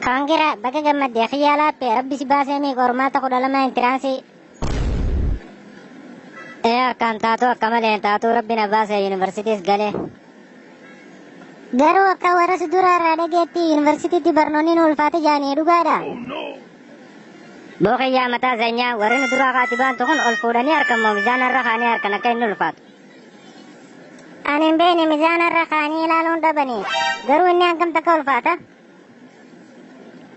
Congra baga gammadde xiyyaa laappee rabbi si baasee qormaata 12 entrance. Ee akkaan taatu akka malee hin taatu rabbi na baasee yuunivarsiitiis galee. Garuu akka warra si dura irraa dhageetti yuunivarsiitiitti barnoonni nu ulfaate jaanii dhugaadha. Booqiyyaa mataa seenyaa warri nu duraa kaati baantu kun ol fuudhanii harkan moo mizaana irra kaanii harkan akka inni ulfaatu. Ani hin beekne mizaana irra kaanii ilaaluun dhabanii garuu inni hangam takka ulfaata?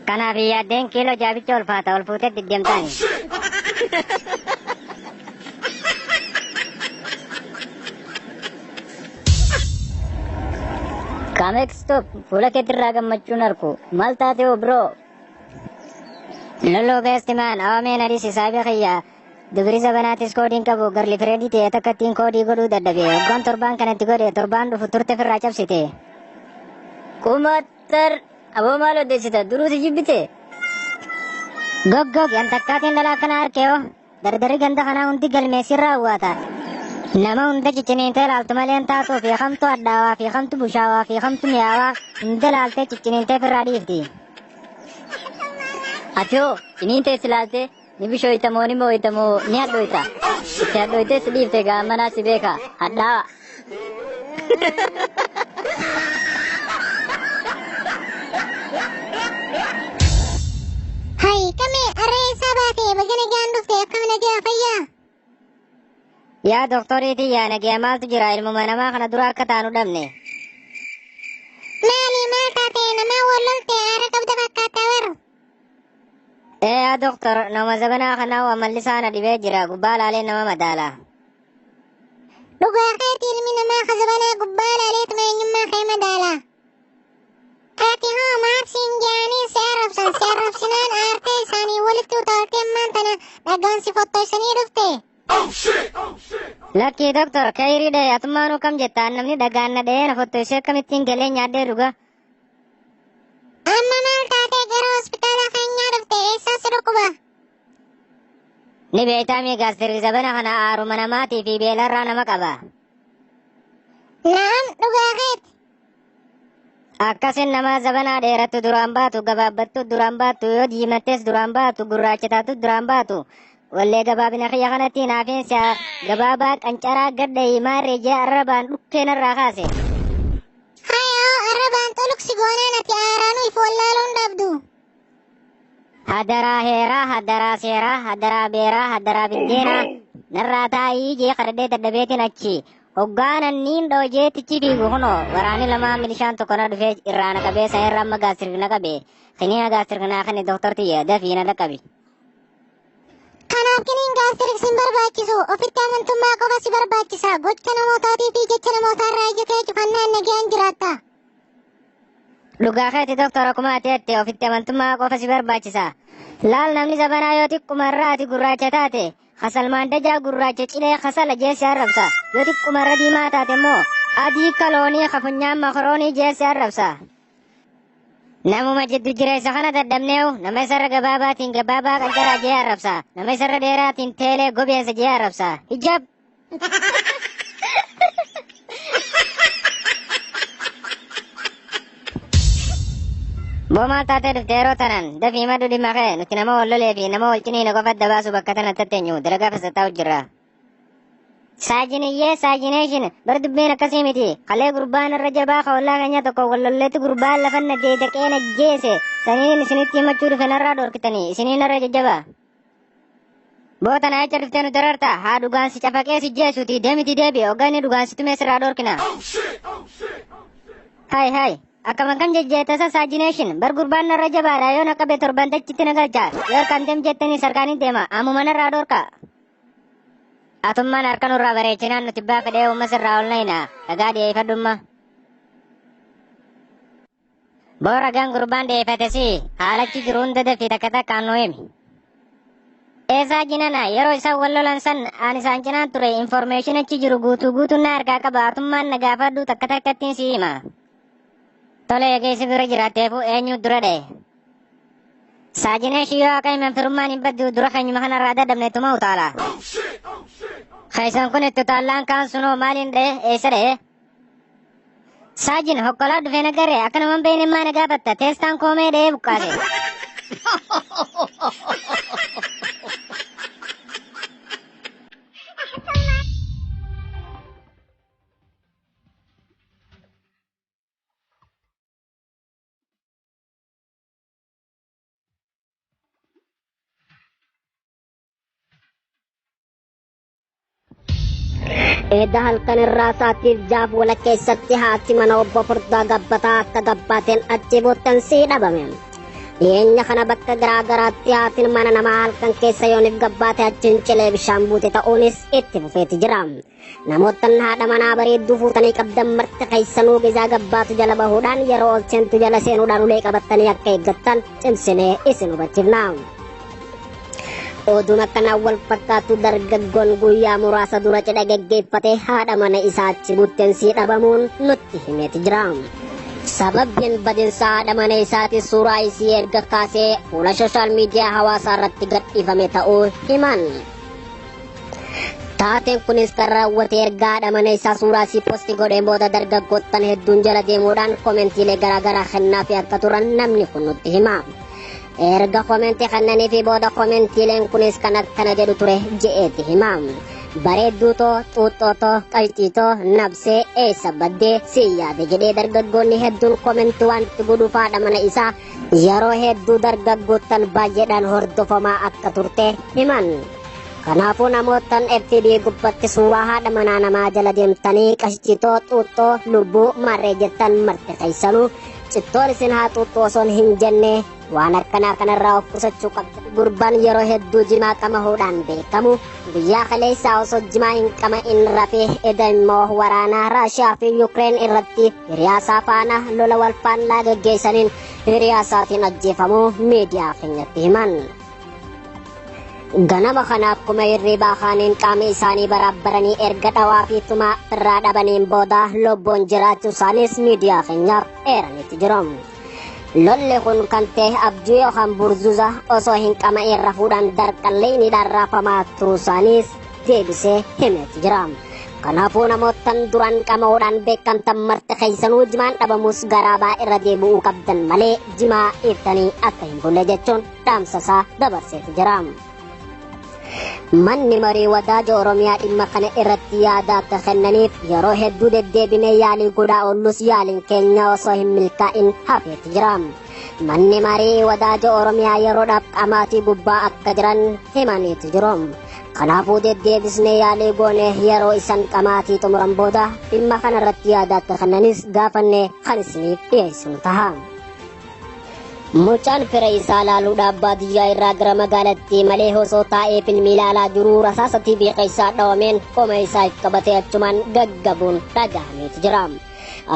Kanaaf yaaddeen kiiloo jaabicha ulfaata ol fuutee diddeemtaani. Kaameek stop fuula keetirraa gammachuun arku maal taate hoo biroo? Loloo beestimaan awameen adiis isaabii kiyya dubri zabanaatis koodiin qabu garli fireedii ta'e takkattiin koodii godhuu dadhabe hoggaan torbaan kanatti godhe torbaan dhufu turte firraa cabsite. Kumattar aboo maal odeessita duruu si jibbite? Goggog yan takkaatiin dhalaa kana harkeeyo dardarri ganda kanaa hundi galmeessirraa hawwata. Nama hunda cicciniintee ilaaltu malee hin taatuu fi kamtu hadhaawaa fi kamtu bushaawaa fi kamtu mi'aawaa hunda ilaaltee cicciniintee firraa dhiifti. Ati hoo ciniintees ilaalte ni bishooyta moo ni mooyta moo ni hadhooyta? Itti hadhooytees dhiifte gaammanaa si beeka hadhaawa. Hai, kame arree eessaa baate baga nagaan dhufte akkam nagaa fayyaa? Yaa doktoriitii yaa nagaya maaltu jira ilmuma namaa kana dura akka taanu dhabne. Maali maal taate namaa wal lolte aara qabda fakkaata bar. Ee yaa doktor nama zabanaa kanaa amalli isaa na dhibee jira gubbaa laalee nama madaala. Dhugaa keeti ilmi namaa kazabanaa gubbaa laaleetuma eenyummaa kee madaala. Ati hoo maaf siin jedhanii si arrabsan si arrabsinaan aartee isaanii walitti utaaltee ammaan tana dhagaan si fottoysanii dhufte. Lakkii doktor kayrii dha'e atummaanuu kam jettaan namni dhagaan na dha'ee na fottoysee akkamittiin galee nyaadhee dhuga. Amma maal taatee gara hospitaala keenyaa dhufte eessaa si dhukkuba? Ni beektaa mi gaastirri zabana kana aaruma namaatii fi beelarraa nama qaba. Na'am dhugaa keeti. Akkasin nama zabanaa dheerattu duraan baatu gabaabbattu duraan baatu yoo diimattes duraan baatu gurraacha taatu duraan baatu. Wallee gabaabina kiyya kanatti naafeensa gabaabaa qancaraa gadda himaarree jee arrabaan dhukkeen irraa kaase. Hayoo arrabaan xoluksi goonaan ati aaraanuu if wallaaluun dhabdu. Hadaraa heeraa hadaraa seeraa hadaraa beeraa hadaraa biddeenaa narraa taa'ii jee kadhadhee dadhabeetiin achi. Hoggaanan niin dhoojeetichi fiigu kunoo waraanni lamaa milishaan tokko na dhufee irraa na qabee san irra amma gaastirri na qabe. Kiniina gaastirri naa kenne doktortiyya dafii na dhaqqabi. Kanaaf kiniin gaastiriks hin barbaachisu ofitti amantummaa qofa si barbaachisa gocha namootaatii fi jecha namootaarraa ija kee cufannaan nagaan jiraatta. Dhugaa keeti doktor akkuma ati jette ofitti amantummaa qofa si barbaachisa. Laal namni zabanaa yoo xiqquma irraa ati gurraacha taate kasalmaan dajaa gurraacha cilee kasala jeessi arrabsa. Yoo xiqquma irra diimaa taate immoo adii kaloonii kafunyaan makaroonii jeessi arrabsa. Namuma jiddu jireessa kana dadhabneewu nama isarra gabaabaatiin gabaabaa qancaraa jee arrabsa. Nama isarra dheeraatiin teelee gobeessa jee arrabsa. Hijab! Boo maal taatee dhufte yeroo tanan dafii maddu dhimma kee nuti nama wal lolee fi nama wal ciniine qofa adda baasu bakka tana tatteenyu dalagaa fasataa jirra. Saajiniyyee saajineeshin bar dubbiin akkasii miti kalee gurbaan irra jabaa kaawwallaa keenya tokko wal lolleetti gurbaan lafa na deedaqee na jeese saniin isinitti himachuu dhufe narraa dhorkitanii isiniin irra jajjaba. Boo tana jecha dhuftee nu dararta haa dhugaan si cafaqee si jeesuuti deemiti deebi hogganni dhugaan si tumee sirraa dhorkina. Hai hai akkam akkam jejjeetasa saajineeshin bar gurbaan narra jabaadha yoo na qabe torban dachitti na galcha yoo harkaan deem jettanii sarkaaniin deema ammuma narraa dhorka. Atummaan harka nurraa bareechinaan nuti baa fedhee uumma sirraa ol nayina ragaa dhiyeeffadhumma. Boo ragaan gurbaan dhiyeeffate si haalachi jiru hunda dafii takka takkaan nu himi. Eesaa jinana yeroo isaan wal lolan san ani isaan cinaan ture informeeshin achi jiru guutuu guutuun na harkaa qaba atummaan na gaafadhu takka takkattiin si hima. Tole eegee bira jiraatteefu eenyu dura dha'e. Saajineeshi yoo akka himan firummaan hin baddu dura keenyuma kanarraa dadhabne tuma utaala. Keessan kun itti utaallaan kaan sunoo maaliin dha'e eessa dha'e? Saajin hokkolaa dhufee na garee akka naman beekne maa na gaafatta teestaan koomee dhee buqqaase. Eeda halkan irraa sa'aatiif jaaf wala keessatti haati mana obbo Furdaa Gabbataa akka gabbaateen achi buuttan sii dhabame. Dhiyeenya kana bakka garaa garaatti haatiin mana namaa halkan keessa yooniif gabbaate achiin cilee bishaan buute ta'uunis itti fufeeti jira. Namoottan haadha manaa bareedduu fuutanii qabdan marti keessanuu gizaa gabbaatu jala bahuudhaan yeroo ol seentu jala seenuudhaan ulee qabattanii akka eeggattan cimsinee isin hubachiifna. Oduun akkanaan wal fakkaatu dargaggoon guyyaa muraasa dura cidha geggeeffate haadha mana isaa achi buuttensii dhabamuun nutti himeeti jira. Sababbiin badinsa haadha mana isaati suuraa isii erga kaasee fuula sooshaal miidiyaa hawaasaa irratti gadhiifame ta'uu himan. Taateen kunis kan raawwate erga haadha mana isaa suuraa isii posti godheen booda dargaggoottan hedduun jala deemuudhaan koomentiilee garaagaraa kennaafi akka turan namni kun nutti hima. Erga komentii kennanii fi booda komentiileen kunis kan akkana jedhu ture je'eeti hima. Bareedduu too, xuuxxoo too, qalxii too, nabsee, eessa baddee, si yaade jedhee dargaggoonni hedduun komentii wanti godhuuf haadha mana isaa yeroo hedduu dargaggoottan baay'eedhaan hordofamaa akka turte himan. Kanaafuu namoottan FB gubbatti suuraa haadha manaa namaa jala deemtanii qashxitoo, xuuxxoo, lubbuu, marree jettan marte keessanuu cittoon isin haa xuuxxu osoon hin jenne waan akkanaa kanarraa of qusachuu qabda. Gurbaan yeroo hedduu jimaa qamahuudhaan beekamu guyyaa kaleessaa osoo jimaa hin qama'in rafee eda immoo waraana Raashiyaa fi Yukireen irratti hiriyaasaa faana lola wal faallaa geggeessaniin hiriyaasaatiin ajjeefamuu miidiyaa keenyatti himan. Ganama kana akkuma hirribaa kaaniin qaama isaanii baraabbaranii erga dhawaa fi tumaa irraa dhabaniin booda lubbuun jiraachuu isaaniis miidiyaa keenyaaf eeranitti jiru. Lolli kun kan ta'e abjuu yookaan burzuza osoo hin qama'in rafuudhaan darqalleeniidhaan raafamaa turuu isaaniis deebisee himeeti jira. Kanaafuu namoottan duraan qama'uudhaan beekamtan marti keessanuu jimaan dhabamus garaabaa irra deebi'uu qabdan malee jimaa dhiiftanii akka hin bulle jechuun dhaamsasaa dabarseeti jira. Manni marii wadaaja Oromiyaa dhimma kana irratti yaada akka kennaniif yeroo hedduu deddeebinee yaalii godhaa oollus yaaliin keenya osoo hin milkaa'in hafeeti jira. Manni marii wadaaja Oromiyaa yeroodhaaf qamaatii gubbaa akka jiran himaniitu jiru. Kanaafuu deddeebisnee yaalii goone yeroo isan qamaatii xumuran booda dhimma kana irratti yaada akka kennanis gaafannee kan isiniif dhiyeessinu ta'a. Mucaan fira isaa laaluudhaaf baadiyyaa irraa gara magaalattii malee osoo taa'ee filmii ilaalaa jiruu rasaasa TV keessaa dhawameen qoma isaa qabatee achumaan gaggabuun dhagahameeti jira.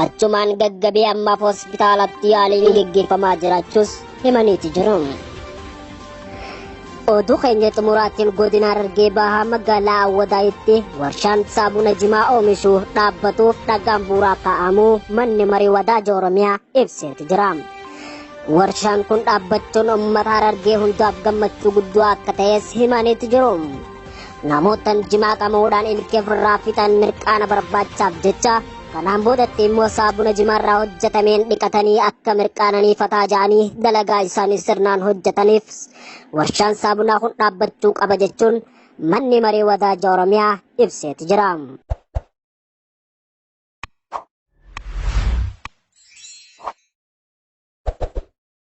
Achumaan gaggabee ammaaf hospitaalatti yaaliin geggeeffamaa jiraachuus himaniiti jiru. Oduu keenya xumuraatiin godina Harargee Bahaa magaalaa Awwadaayitti warshaan saabuna jimaa oomishu dhaabbatuuf dhagaan bu'uuraa kaa'amuu manni marii wadaaja Oromiyaa ibseeti jira. Warshaan kun dhaabbachuun uummata Harargee hundaaf gammachuu guddaa akka ta'es himaniiti jiru. Namoota jimaa qamahuudhaan ilkee ofirraa fixan mirqaana barbaachaaf jecha kanaan boodatti immoo saabuna jimaarraa hojjetameen dhiqatanii akka mirqaananii fataa ja'anii dalagaa isaanii sirnaan hojjetaniif warshaan saabunaa kun dhaabbachuu qaba jechuun manni marii wadaaja Oromiyaa ibseeti jira.